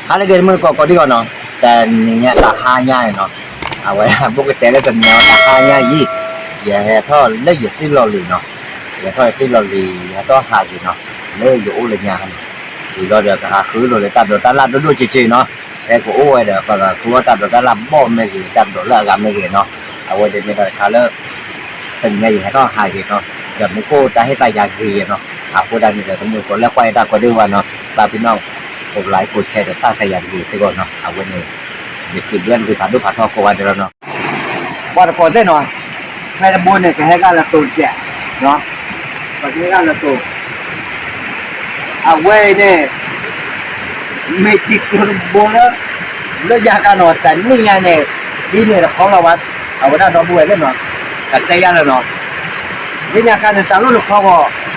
ဟါလၢအဂ့ၤ တမုၢ်တကိးကိးဒံကီးနီၤ, တနံၤညါတဟါညါအံၤနီၤ, အဝဲဘိၣ်ကတဲလၢတနံၤညါတဟါညါအံၤ, ယဟဲထီၣ်လၢယသ့ၣ်လီၢ်လံၤနီၤ, ယဟဲထီၣ်လၢသ့ၣ်လီၢ်လံၤ ယဟဲထီၣ်ဟးက့ၤနီၤ, လၢယအိၣ်လၢညါန့ၣ်, ဝံၤလီၤဒီးကဟးဃုလိာ်လၢတၢ်ဒိးတၢ်လၢ်ဒိၣ်ဒိၣ်ဆံးဆံးနီၤ, ဟဲကအိၣ်ဝဲဒီး ပကဃုအီၣ်တၢ်ဒိးတၢ်လၢ်ဘီၣ်မ့ၢ်ဂ့ၤ တၢ်ဒိးလၢအဂၤမ့ၢ်ဂ့ၤနီၤ, အဝဲန့ၣ်မ့ၢ်တၢ်တခါလၢ တနံၤညါယဟဲထီၣ်ဟးက့ၤနီၤ, ဒီးမူခိၣ်တၢ်ဟ့ၣ်သးယၤဂ့ၤနီၤ, အဃိဒၣ်န့ၣ်ဒီး တမုၢ်တကိးလၢကွၢ်ယတၢ်ကိးဒံကီးနီၤ, ဘၣ်ပနီၣ် ကိးlike ကိးshare ဒီးတၢ်သးယၤတဂ့ၤစ့ၢ်ကီးနီၤ, အဝဲန့ၣ် ယစံးဘျုးနသုဖးဒိၣ်ဖးထီကိးဂၤဒဲးလီၤနီၤ, ပှၤတကိးသ့ၣ်နီၤ, ဖဲတဘိန့ၣ် ကဟဲဂၤလၢတိၤတစဲး, ပှၤကဟဲဂၤလၢတိၤ အဝဲအံၤန့ၣ် မ့ၢ်တံၤကျိၤတဘိလၢ လၢညါခါနီၤ တနံၣ်ညါန့ၣ် ဒ်န့ၣ်တခီလီၤဘၣ်, အဝဲဒၣ်ဒီပုၢ်ဝဲၢ်သ့ၣ်နီၤ, ကတဲယၤလၢနီၤ, လၢညါခါန့ၣ် တၢ်လီၢ်တခီဂီၢ်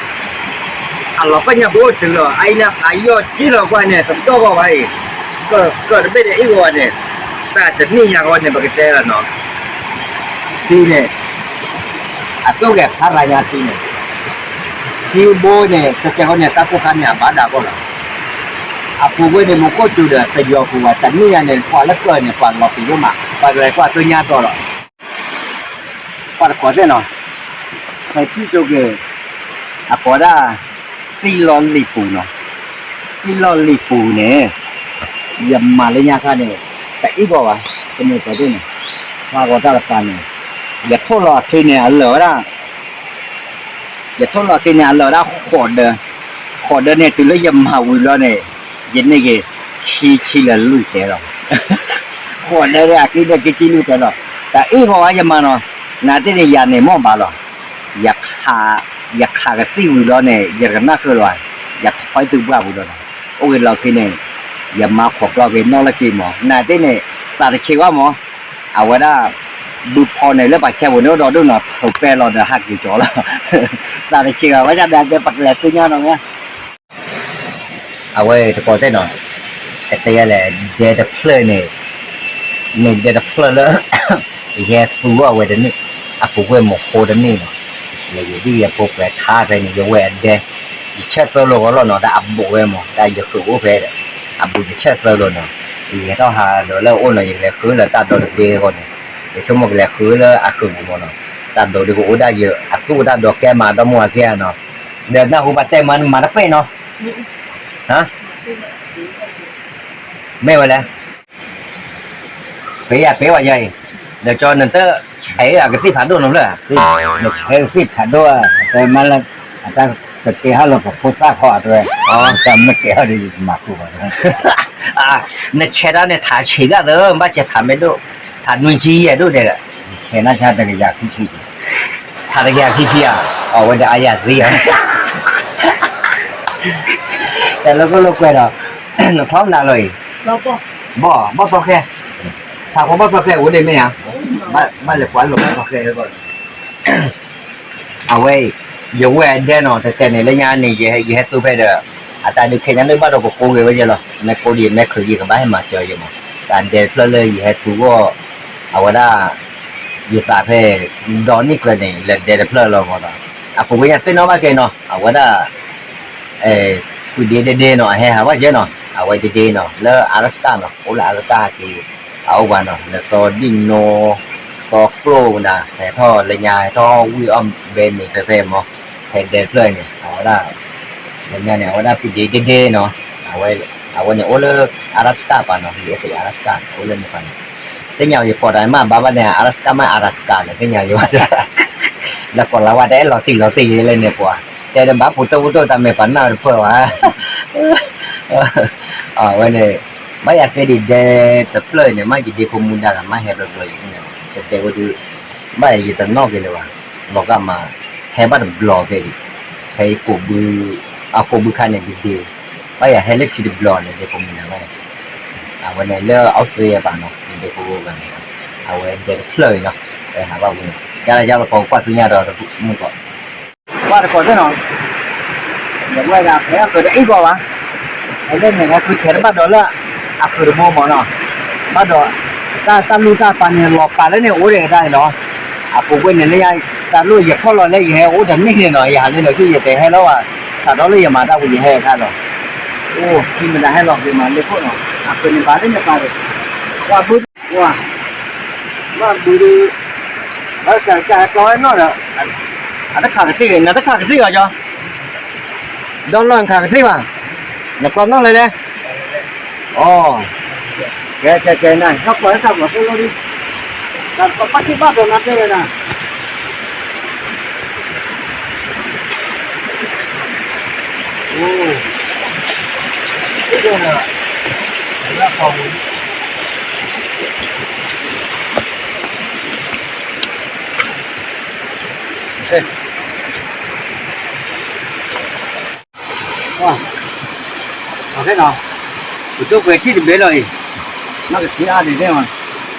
အလီၤပညၣ်ဘိတုၤလီၤ အအံၤန့ၣ် အယီၢ်ကံလီၤကွၢ်န့ၣ် တတီၢ်ဂီၢ်ဘၣ်အံၤ, ကၢၢ်တဘ့ၣ်န့ၣ်အံၣ်ဂီၢ်ဘၣ်န့ၣ်, တၢ်တနံၣ်ညါဂီၢ်န့ၣ် ပကတဲလီၤနီၤ, ထံန့ၣ် အသိၣ်ဂဲၤဖးရၤညါထံန့ၣ်, ထံဘိန့ၣ် ကကဲဃီန့ၣ် တၢ်ကိၢ်ခါန့ၣ် အဘၣ်ဒၣ်ကီၢ်လီၤ, အပူၤကွံာ်န့ၣ် မူခိၣ်စူၤဒီး ပယီၤပူၤဝဲ တနံၣ်ညါန့ၣ် ပှၤလၢကၢၢ်န့ၣ် ပှၤလီၤပံာ်ဒိၣ်မး ပှၤကလဲၤကွၢ်သိညါတီၤလီၤ ပှၤတကိးသ့ၣ်နီၤ, ဖဲထံၣ်ကၠိက့ၤ အကိးဒၣ် သံလီၤလံာ်ပူၤနီၤ, သံလီၤလံာ်ပူၤန့ၣ် ယမၤလၢညါခါန့ၣ် တအံၣ်ဘၣ်ဘၣ်, တမ့ၢ်ပှၤသ့ၣ်န့ၣ်, ပှၤဂီၤတၢ်တပၤန့ၣ်, ယထိၣ်လီၤအချံန့ၣ် အလၢာ်ဝဲဒၣ် ယထိၣ်လီၤအချံန့ၣ် အလၢာ်ဝဲဒၣ်ဃိးဒၢ, ဃိးဒၢန့ၣ် တုၤလၢယမၤဝံၤဘျီန့ၣ်, ယန့ၢ်က့ၤ ခံဆံလၢလွံၢ်တဲလီၤ, ဃိးဒၢန့ၣ် အချံန့ၣ် ခံဆံလွံၢ်တဲလီၤ, တအံၣ်ဘၣ်ဝဲယမၤနီၤ, နသ့ၣ်န့ၣ် ယၤန့ၣ်မ့ၢ်ဘၣ်လီၤ, ယခးကသံၣ်ဝံၤလီၤန့ၣ် ယတကနၣ်ဃုာ်လီၤ, ယထီသုးပှၢ်ပူၤလီၤနီၤ, အိၣ်ဂ့ၤလီၤခံန့ၣ်, ယမၤခိးကျီက့ၤနီၣ်လၢက့ၤမး, နသ့ၣ်န့ၣ် သးတဆံးဘၣ်မး, အဝဲဒၣ် ဘုဖီန့ၣ် လၢပှၤဆဲးပူၤန့ၣ် အိၣ်ဒီးဒိၣ်နီၤ ထုးပဲလီၤဒီးဟးက့ၤကၠီလီၤ, သးတဆံးဘၣ်ဝဲဒၣ်ဒီး ပကလဲၤသ့ၣ်ညါနီၤ, အဝဲတကိးသ့ၣ်နီၤ, ကတဲယၤလဲၣ် ဒဲတဖျၢၣ်န့ၣ်, မ့ၢ်ဒဲတဖျၢၣ်လၢ ယဟဲသူအီၤဝဲတန့ၢ်, အပူၤကွံာ်မဟိတန့ၢ်နီၤ, ယဒ်ယဖိပှဲၤထါဖဲန့ၣ် ယဝဲၢ်အဒဲ, ယဆၢၣ်သၢလိာ်ဂီၤလီၤနီၤ တၢ်အဘူးဝဲမး တၢ်ယဃုာ်အိၣ်ဖဲဒီး, အဘူးယဆၢၣ်သၢလိာ်နီၤ, ယဟဲထီၣ်ဟးဒီးလၢအအိၣ်နီၤ ယကလဲၤဃုလၢတၢ်ဒိးတဘ့ၣ်အဂီၢ်န့ၣ်, ယဆိကမိၣ်ကလဲၤဃုလၢအဃုာ်ပူၤမးနီၤ, တၢ်ဒိးဒ်ကအိၣ်ဒၣ်ယ အသူၣ်တၢ်ဒိးကဲမးဒီမါဝၤကဲဧါနီၤ, ဒီးနၢ်ဟူပှၤတဲမၤနမၤတပဲၣ်နီၤ, မ့ၢ်ဝဲလဲၣ် ပ့ၤယၤပ့ၤဝဲယၤအံၤ, ဒီးကၠီနတဆဲးအကသံၣ်ဖးဒိၣ်နီတဖျၢၣ်, နဆဲးကသံၣ်ဖးဒိၣ်, တဲမးလၢ အတၢ်ကတဲဟီၣ်လၢပဖိသၣ်ခီအတဝဲ, တၢ်မ့ၢ်တဲဟီၣ်ဒီးယကမၤဃုာ်ဘၣ်, နဆဲးတၢ်န့ၣ် ထးဆံးဒၣ်သၢ, ဘၣ်ဆဲးထးမ့ၢ်ဒိၣ်, ထးနွံဆံယဲၢ်ဒိၣ်ဒဲး, ဆဲးနၢ်ဆါတကယၤခံဆံ, ထးတကယၤခံဆံဧါ, အဝဲဒီးအယၤသံဧါ, တၢ်လၢကလိာ်ကွဲဒီး, နထီၣ်မနုၤလီၤအံၤ, ဘီၣ်ဘီၣ်သီခဲ, ထးဖိဘီၣ်သီခဲအိၣ်ဒံးမ့ၢ်ဧါ, ဘၣ်လဲၤကွၢ်လိာ်ဘီၣ်သီခဲ, အဝဲအံၤ, ယဝဲၢ်အဒဲနီၤ တတဲန့ၣ်လၢညါန့ၣ် ယဟဲသူဖဲဒီး, အတၢ်ဒုးခဲညါန့ၣ်ဘၣ်ဒီးကကိးဂ့ၤဝဲယဲလီၤ, မ့ၢ်ကိးဒံးမ့ၢ်ချုးယကဘၣ်ဟဲမၤစၢၤယဲမး, တၢ်ဒဲတဖျၢၣ်လၢယဟဲသူအီၤ, အဝဲဒၣ်, ယသးဖဲ, ဒီနံၣ်ကျၢၤန့ၣ် လဲၤဒဲတဖျၢၣ်လီၤမးဒီး, အပူၤကွံာ်ညါသ့ၣ်နီၣ်ဘၣ်က့ၤနီၤ အဝဲဒၣ် ပှၤဒ့ဒ့ဒ့နီၤ အဟဲဟးဘၣ်ယဲနီၤ အဝဲဒ့ဒ့နီၤ လၢ Alaska နီၤ အိၣ်လၢ Alaska ဟဲက့ၤ အအိၣ်ပှၤနီၤ လၢစီၤဒံၣ်နိ, စီၤကျိၣ်နၤ ဟဲထီၣ်လၢညါ ဟဲထီၣ်ဝံၣ်အီၣ်ဘဲန့ၣ်ဖဲဖဲမး ဖဲဒဲတဖျၢၣ်န့ၣ် အဝဲဒၣ်, လၢညါန့ၣ် အဝဲဒၣ်ပှၤဒ့ဒ့ဒ့နီၤ အဝဲန့ၣ်အိၣ်လၢ Alaska ပှၤနီၤ USA Alaska အိၣ်လၢန့ၣ်ပှၤန့ၣ်, သ့ၣ်ညါယကိးတၢ်မ့ၢ်ဘၣ်ဘၣ်န့ၣ် Alaska မ့ၢ် Alaska န့ၣ် သ့ၣ်ညါယဘၣ် လၢကိးလၢဝါတအဲၣ်လီၤတံၢ်လီၤတံၢ်ယဲလၢန့ၣ်ပှၤ, တဲတဘၣ်ပူၤတိၢ်ပူၤတိၢ်တၢ်မဲာ်ပှၤနၢ်တဖၢၣ်ဘၣ်, အဝဲန့ၣ်, ဘၣ်ယၤကဲဒံးဒဲတဖျၢၣ်န့ၣ် မ့ၢ်ယဒ့ဖိမူဒါဂၤမ့ၢ်ဟဲဘျီဘျီယဲန့ၣ်, တတဲဝဲဒုး, ဘၣ်ယၤယတနီၣ်က့ၤလၢၤဘၣ်, လီၤဂာ်မး, ဟဲဘၣ်တဘျီဖဲဒံး, ဖဲယကိးဘု, အကိးဘုခါန့ၣ်ဒ်ဒ့, ဘၣ်ယၤဟဲလၢခံတဘျီန့ၣ် ဒ့ဖိမူဒါဘၣ်, အဝဲန့ၣ်လၢ Australia ပၤနီၤ ဒ့ဖိဂၤန့ၣ်, အဝဲဒဲတဖျၢၣ်အံၤနီၤ, ဟဲဟးဘၣ်ဝဲန့ၣ် ကလၢယလီၤပှၤကွၢ်သ့ၣ်ညါဒီးတမုၢ်ကီး ပှၤတကိးသ့ၣ်နီၤ, ယဝဲဒၣ်ဖဲအဃုာ်တအံၣ်ဘၣ်ဘၣ်, အဝဲန့ၣ်ဟဲဃုထံၣ်တဘၣ်ဒီးလၢ, အဃုာ်တဘိမးနီၤ, ဘၣ်ဒီး, တၢ်တၢ်လူၢ်တၢ်ပာ်န့ၣ် လီၤပာ်လၢန့ၣ်အိၣ်ဒံးတၢ်န့ၣ်နီၤ, အပူၤကွံာ်န့ၣ်လၢယၤ, တၢ်လူၢ်ယဖီၣ်လီၤလၢယဟဲအိၣ်တန့ၢ်န့ၣ်နီၤ ယဟးလၢလီၢ်ခံယတဟဲလီၤဘၣ်, စးထီၣ်လၢယမၤတၢ်ပူၤယဟဲအခါလီၤ, အိၣ်ခံမတၤဟဲလီၤက့ၤမးလၢခိၣ်နီၤ အပန့ၣ်ဘၣ်န့ၣ်န့ၣ်ဘၣ်ဒီး, ဝါဘု, ဝါ, ဝါဘုဒီး, ဘၣ်ကကၢကျီဝဲနီၢ်ဒီး, အတခးကသ့ၣ်, နတခးကသ့ၣ်ဘၣ်ကီ, ဒီလီၢ်နခးကသ့ၣ်ဘၣ်, နကျီနီၢ်လဲၣ်လဲၣ်, အိ, ကဲကဲကဲနၤ, ဟီၣ်ကျီဟဲခးပှၤဖိလီၤဒု, တၢ်ပာ်ထံၣ်ဘၣ်ဒီးနၤတဲဝဲဒၣ် အိ, အီ, ပတိၢ်ကွဲးထံၣ်တဘ့ၣ်လီၤအံၤ, နီၢ်ကထံအါဒံးသ့ၣ်မး,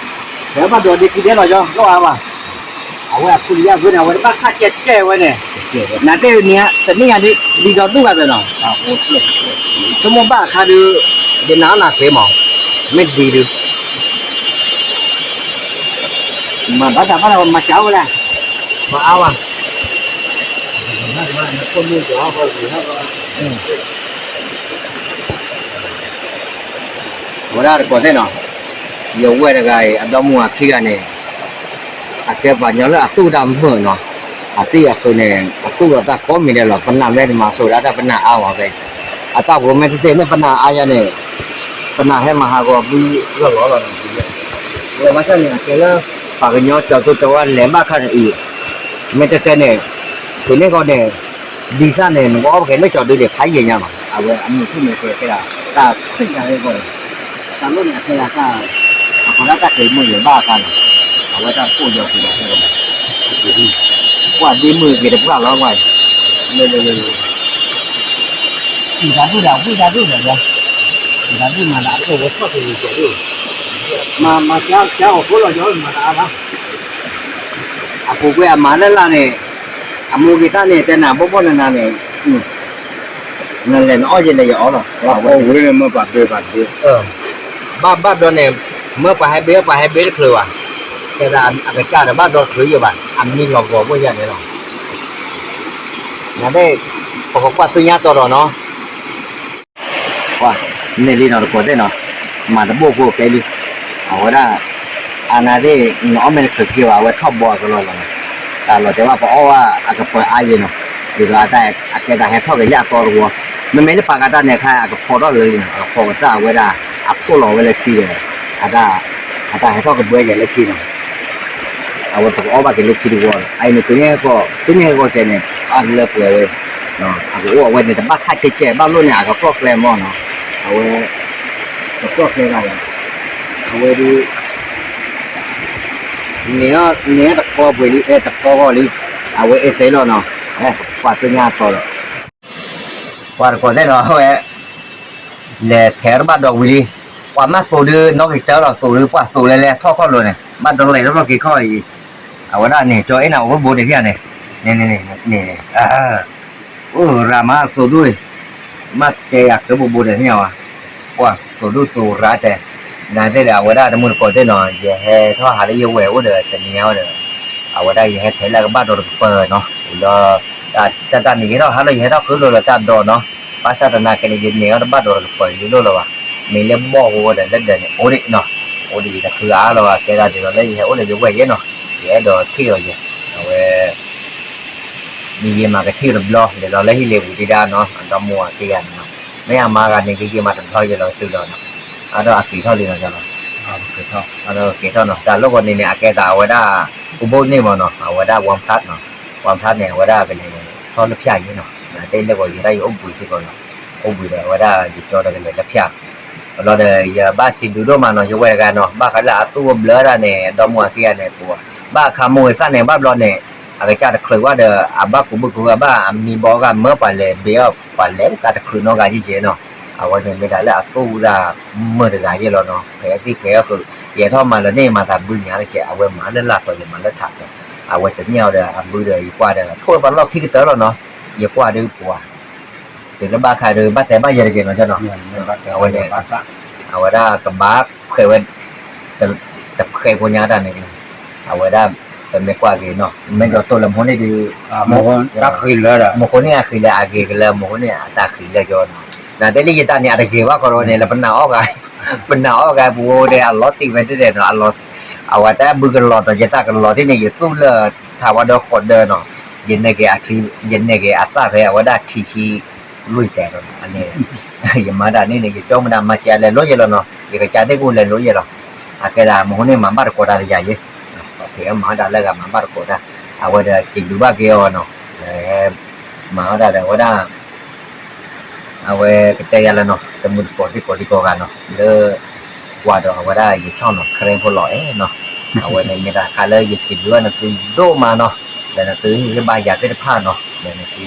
ပဘၣ်ဒိးဒ့ခံဒဲးလီၤကၠီ လီၤအါဘၣ်, အဝဲအဖိလံယၢ်ဖိန့ၣ် အဝဲတဘၣ်ခၣ်ကဲကဲဝဲန့ၣ်, နတဲန့ၣ် တနံၣ်ညါဒ် ဒ်ဒီဒူၣ်ဂၤသ့ၣ်နီၤ, ဆိကမိၣ်ဘၣ်အခါဒုး, ဒ်နၤအီၣ်နၤဃ့မး, မ့ၢ်ဒ်ဒုး မၤဘၣ်တၢ်ဘၣ်တၢ်မၤစၢၤဝဲလဲၣ်, မၤအါဝဲ, အဝဲဒၣ်တကိးသ့ၣ်နီၤ, ယဝဲၢ်တဂၤအံၤ အဒီမါအခံဂၤန့ၣ်, အကဲပှၤကညီလၢအသူၣ်တၢ်မုာ်နီၤ, အသ့ၣ်အဃုာ်န့ၣ် အသူၣ်ဒီးတၢ်ကိးမံၤဒဲးလီၤ, ပနၢ်မ့ၢ်တမၤစိၤဒၣ်တၢ်ပနၢ်အါဝဲ, အတၢ်ဖိမ့ၢ်တသ့ၣ်မ့ၢ်ပနၢ်အါယၤန့ၣ်, ပနၢ်ဟဲမၤဟးဂီၤဘုလီၢ်လီၢ်လီၤ, ဝဲဘၣ်ဆၣ်န့ၣ် အကဲလၢ ပှၤကညီကၠီၤသူကၠီၤဝါလဲၤဘၣ်ခါန့ၣ်အံၤ, မ့ၢ်တတဲန့ၣ်, တုၤန့ၣ်ဃီန့ၣ်, ဒ်သၣ်န့ၣ် နကအီၣ်ပကဲလၢကၠီၤဒုန့ၣ် ဖးယံာ်ညါမး, အဝဲအမုာ်ထူၣ်န့ၣ် ကဲဒၣ်တၢ်ဆံၣ်ညါအဂီၢ်န့ၣ်, တၢ်လိၣ်န့ၣ် အကဲဒၣ်တၢ်, အဃိဒၣ်တၢ်ကဲမုာ်ယဲၤဘၣ်အခါန့ၣ်, အဝဲတၢ်ကိၢ်ယီၤက့ၤဒီး, ပှၤဒ့မုာ်က့ၤတပှၢ်လီၤဝဲ, လၢလၢလၢလၢ တၢ်ဒုၣ်ဒီး ဝံၣ်တၢ်ဒုၣ်ဒီး, တၢ်ဒုၣ်မၤလၢအခိၣ်ဝဲထီၣ်က့ၤယဲၤဒုၣ်, မၤမၤကၠီအီၣ်ဖိလီၤယီၤမၤတအါဘၣ်, အပူၤကွံာ်အမၤလၢ်လၢ်န့ၣ်, အမိၢ်ဂ့ၤသၣ်န့ၣ် တဲနၤဘီဘီနၤနၤန့ၣ်, နလဲၤနအီၣ်ယဲၤလဲၤယအီၣ်လီၤ, အဝဲန့ၣ်မ့ၢ်ပှၤဘ့ပှၤဘ့, ဘၣ်ဘၣ်ဘျီန့ၣ်, မ့ၢ်ပှၤဟဲဘ့ပှၤဟဲဘ့တချုးဘၣ်, တဲဒၣ်အကစၢ်ဒီးဘၣ်ဘျီချုးယဲၤဘၣ် အမံလီၤဂီၤဘိယၤန့ၣ်လီၤ, နဒဲ, ပကကွၢ်သ့ၣ်ညါတီၤဒီးနီၤ ပှၤန့ၢ်လံနီၤတကိးသ့ၣ်နီၤ, မၤတဘိၣ်ဖိကဲလံ, အဝဲဒၣ်, အနၤသ့ၣ်, နအီၣ်မ့ၢ်တချုးက့ၤဘၣ် အဝဲထီၣ်ဘီအကလီလီၤ, တၢ်လီၤတဲာ်ဘၣ်ပအီၣ်ဘၣ်အကပၤအါယဲၤနီၤ, ဒ်သိးအတၢ်အကဲတၢ်ဟဲထီၣ်က့ၤလၢအသီတဝီ, မ့မ့ၢ်လၢပာ်ကတၢ်န့ၣ်အခါ အကဖီထီၣ်လၢလံနီၤ, အကဖီကတၢ်အဝဲဒၣ်, အဖှိၣ်လီၤဝဲလၢခံဒီး, အတၢ်, အတၢ်ဟဲထီၣ်ကဘှဲက့ၤလၢခံနီၤ အဝဲပကအီၣ်ဘၣ်က့ၤလၢခံတဝီဒီး အအံၤန့ၣ် တုၤန့ၣ်ကီၢ်, တုၤန့ၣ်ကီၢ်ကဲန့ၣ် အလၢပှဲၤဝဲ, အကအိၣ်အဝဲန့ၣ် တဘၣ်ခးကဲကဲ ဘၣ်လိၣ်န့ၣ် အကကျီၢ်ကျဲမီၢ်နီၤ, အဝဲ, ကကျီၢ်ကျဲဘၣ်ဒီး, အဝဲဒုး, န့ၣ်, န့ၣ်တကီပှဲၤလံ အဲ တကီဂီၢ်လံ, အဝဲအဲၣ်စဲလီၤနီၤ, ပှၤသ့ၣ်ညါတီၤဒီး ပှၤတကိးသ့ၣ်နီၤ အဝဲ, လဲၤထဲးတဘၣ်ဒီးဝံၤလံ, ပှၤမ့ၢ်သိးဒုး နီၣ်ဂံၢ်တၢလီၤသိးဒုး ပှၤသိးလဲၤလဲၤထီၣ်ခီၣ်လိၤန့ၣ် ဘၣ်ဒီးလဲၤထီၣ်လီၤက့ၤခီၣ်အံၤ, အဝဲဒၣ်န့ၣ် ကၠီအဲၣ်နၤအိၣ်ဘိဒံးဖဲန့ၣ်, န့ၣ်, အိၣ်ရၤမးသိးဒုး, မ့ၢ်တဲယၤကၢဘိဘိဒံးဖဲန့ၣ်ဝဲ, ပှၤသိးဒုးသိးရၤတဲ, နသ့ၣ်ဒီး အဝဲဒၣ်တမုၢ်တကိးသ့ၣ်နီၤ ယဟဲထီၣ်ဟးလၢယဝဲၢ်အိၣ်ဒီးတနံၤညါဝဲဒီး, အဝဲဒၣ်ယဟဲထဲးလၢကဘၣ်ဒီးတကပၤနီၤ, လီၤ, တၢ်တၢ်န့ၣ်ယဲထီၣ်ဟးလၢယဟဲထီၣ်ဃုလိာ်လၢတၢ်ဒီးနီၤ, ဘၣ်ဆၣ်သနာ်က့န့ၣ် ယန့ၢ်အီၤတဘၣ်ဒီးတကပၤလံလိၣ်လၢၤဘၣ်, မ့ၢ်လၢဘီၣ်ဃိဒီးလၢဒၢးန့ၣ် အိၣ်ဒံးနီၤ, အိၣ်ဒံးယတဃုအါလီၤဘၣ် ကဲဒၣ်ဒ်သိးလၢယဟဲအိၣ်လၢယဝဲၢ်ယဲနီၤ, ယအဲၣ်ဒိးထံၣ်အီၤယဲ, အဝဲ ယယံာ်မးကထံၣ်တဘျီ ဒ်သိးလၢဟံၣ်လ့ၤပူၤဒံးဒၣ်နီၤ အဒီမိၢ်အခံဂၤန့ၣ်နီၤ, မ့ၢ်အမါဂၤန့ၣ် ကယံာ်မးတဘျီယဲလီၤကသုလီၤနီၤ, အဒီးအက့ၤထီၣ်လံနီၤ, အဒီးက့ၤထီၣ်နီၤ တၢ်လီၢ်ကီးန့ၣ်န့ၣ် အကဲသးအဝဲဒၣ် ကူဘိၣ်န့ၣ်မးနီၤ အဝဲဒၣ် ဝါဖျါနီၤ, ဝါဖျါန့ၣ် အဝဲဒၣ်ကလဲၤထီၣ်လၢဖၠၣ်ယဲနီၤ, နတဲလၢကီးယဲဒၣ်ယအိၣ်ဘှံးစ့ၢ်ကီးနီၤ, အိၣ်ဘှံးဒီးအဝဲဒၣ်ယကၠီဒီးကလဲၤလၢဖၠၣ် လီၤဒီး ယဘၣ်စံးဘျုးဒိၣ်မးနီၤ ယဝဲၢ်တဂၤနီၤ ဘၣ်ဃးလၢအသူၣ်အိၣ်ဘျၢတၢ်န့ၣ် အဒီမိၢ်အခံဂၤန့ၣ် ပှၤဘၣ်အခါမိၢ်ဂ့ၤသၣ်န့ၣ် ဘၣ်ဘျီန့ၣ် အကစၢ်တချုးဘၣ်ဒီး အဘၣ်ကူးဘုကူးဂၤဘၣ် အမံဘီဂၤမၢပှၤလဲၤဘ့အီၣ် ပှၤလဲၤတချုးနီတဂၤယဲယဲနီၤ, အဝဲန့ၣ်မ့ၢ်တၢ်လၢအသူၣ်ဝဲဒၣ်မုာ်တဂၤယဲလီၤနီၤ, ဖဲအသ့ၣ်ဖဲအဃုာ် ယဲထီၣ်မၤလၢန့ၣ်မၤသးဘုညါတကဲး အဝဲမၤလၢလၢ်ပှဲၤယမၤလၢထးပှဲၤ, အဝဲတမ့ၢ်အီၤဒီးအဘုဒီးယကွၢ်ဒီး ထိၣ်ဝဲပှၤလီၢ်ခံကတၢၢ်လီၤနီၤ, ယကွၢ်ဒီးပှၤ တုၤလၢဘၣ်ခါဒီး ဘၣ်တဲဘၣ်ယဲတက့ၢ်နီၤ, အဝဲန့ၣ် အဝဲဒၣ်ကဘၣ်ဖှဲးဝဲ တဖှဲးဖိညါတၢ်န့ၣ်, အဝဲဒၣ် ပမ့ၢ်ကွၢ်က့ၤနီၤ မ့ၢ်ဒီးတိၢ်လၢမူခိၣ်န့ၣ်ဒီး မူခိၣ်န့ၣ်အဃံလၢာ်ဒီး မူခိၣ်န့ၣ်အဃံလၢာ်အဂ့ၤကလၢ မူခိၣ်န့ၣ်အတၢ်ဃံလၢာ်ကီနီၤ, နတဲလၢယတၢ်န့ၣ် အတဂ့ၤဘၣ်ဃီဒီးန့ၣ် လၢပနၢ်အီၣ်ဂၤ ပနာ်အီၤဂၤပူၤဒီး အလီၤတံၢ်ဝဲတဒဲးနီၤ, အဝဲတၢ်ဘုကလီၤဒီး ယတၢ်ကလီၤတ့ၢ်န့ၣ် ယသူၣ်လၢထးဝဲဒီးဃိးဒၢနီၤ, ယနဲၣ်က့ၤအချံ, ယနဲၣ်က့ၤအသၣ်ဖဲအဝဲဒၣ်ခံဆံလွံၢ်တဲာ်လီၤ, ယမၤဒၣ်န့ၣ်န့ၣ် ယကၠီမတၤမၤစၢၤလဲၤလိယဲလီၤနီၤ, ယကစၢ်သ့ၣ်ကအိၣ်လဲၤလိယဲလီၤ, အကဲဒၣ်မဟိန့ၣ်မၤဘၣ်တကိးတၢ်တယၤယဲ, မၤဒၣ်လၢဂၤမၤဘၣ်တကိးတၢ်, အဝဲဒီးစံးဘျုးဘၣ်က့ၤအီၤနီၤ, မၤဝဲဒၣ်ဒီးအဝဲဒၣ် အဝဲကတဲယၤလၢနီၤ တမုၢ်တကိးသ့ၣ်ကိးဒံကိးဂၤနီၤ လၢ ကွၢ်ဒီးအဝဲဒၣ်ယဆီၣ်နီၤ ခရံာ်ဖိလီၤအဲၣ်နီၤ, အဝဲန့ၣ်မ့ၢ်တၢ်တခါလၢယစံးဘျုးဘၣ်နသုဒိၣ်မးနီၤ, ဒီးနသုဟ့ၣ်ဂံၢ်ဘါယၤသ့ၣ်တဖၣ်နီၤ, ဒီးနသု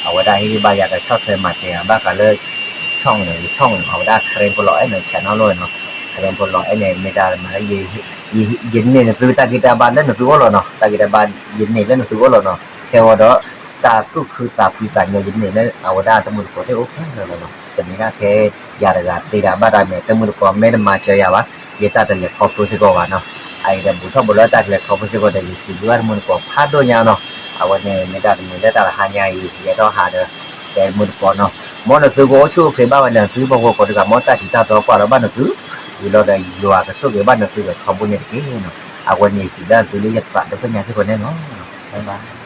အဝဲဒၣ်ဟ့ၣ်ဂံၢ်ဘါယၤဒီးဆီၣ်ထွဲမၤစၢၤယၤဘၣ်ဃးလၢ ဆီၣ်နီၤ ယဆီၣ်နီၤ အဝဲဒၣ်ခရံာ်ဖိလီၤအဲၣ်နီၤ channel လီၤနီၤ, ခရံာ်ဖိလီၤအဲၣ်န့ၣ် မ့ၢ်တၢ်မၤလၢ ယန့ၢ်နသုတၢ်ဂံၢ်တၢ်ဘါလၢနသုအိၣ်လီၤနီၤ, တၢ်ဂံၢ်တၢ်ဘါယန့ၢ်လၢနသုအိၣ်လီၤနီၤ, ခဲအံၤဒီး တၢ်သူၣ်ခုသးခုသးညီယန့ၢ်လၢအဝဲဒၣ်တမုၢ်တကိးသ့ၣ်အိၣ်ခဲလၢာ်လီၤနီၤ, တမ့ၢ်ဒၣ်ထဲယၤတဂၤသ့ဒၣ်ဘၣ်တၢ်မ့ၢ် တမုၢ်တကိးမ့ၢ်တမၤစၢၤယၤဘၣ်, ယတၢ်တလဲၤခီဖျိစ့ၢ်ကီးဘၣ်နီၤ, အအံၤဒီးဘူးထီၣ်ဘူးလၢတၢ်ကလဲၤခီဖျိစ့ၢ်ကီးဒီး ယစံးဘျုးဘၣ်တမုၢ်တကိးဖးဒိၣ်ညါနီၤ, အဝဲန့ၣ်မ့ၢ်တၢ်တမံၤလၢတၢ်တဟါညါအံၤ ယအဲၣ်ဒိးဟးဒီး တဲတမုၢ်တကိးနီၤ, မ်နသုကအိၣ်ဆူၣ်အိၣ်ချ့ဘၣ်ဝဲဒီး သုဟံၣ်ဖိဃီဖိကိးဒံကး မ်တၢ်ထံးတၢ်တီကွၢ်လီၤဘၣ်နသု, ဝံၤလီၤဒီးယွၤကဆိၣ်ဂ့ၤဘၣ်နသုဒီးထီဘိန့ၣ်တက့ၢ်နီၤ, အဝဲန့ၣ်စံးဘျုးနသုလၢယသးဒီဖျၢၣ်ညါစ့ၢ်ကီးန့ၣ်လီၤ, bye bye.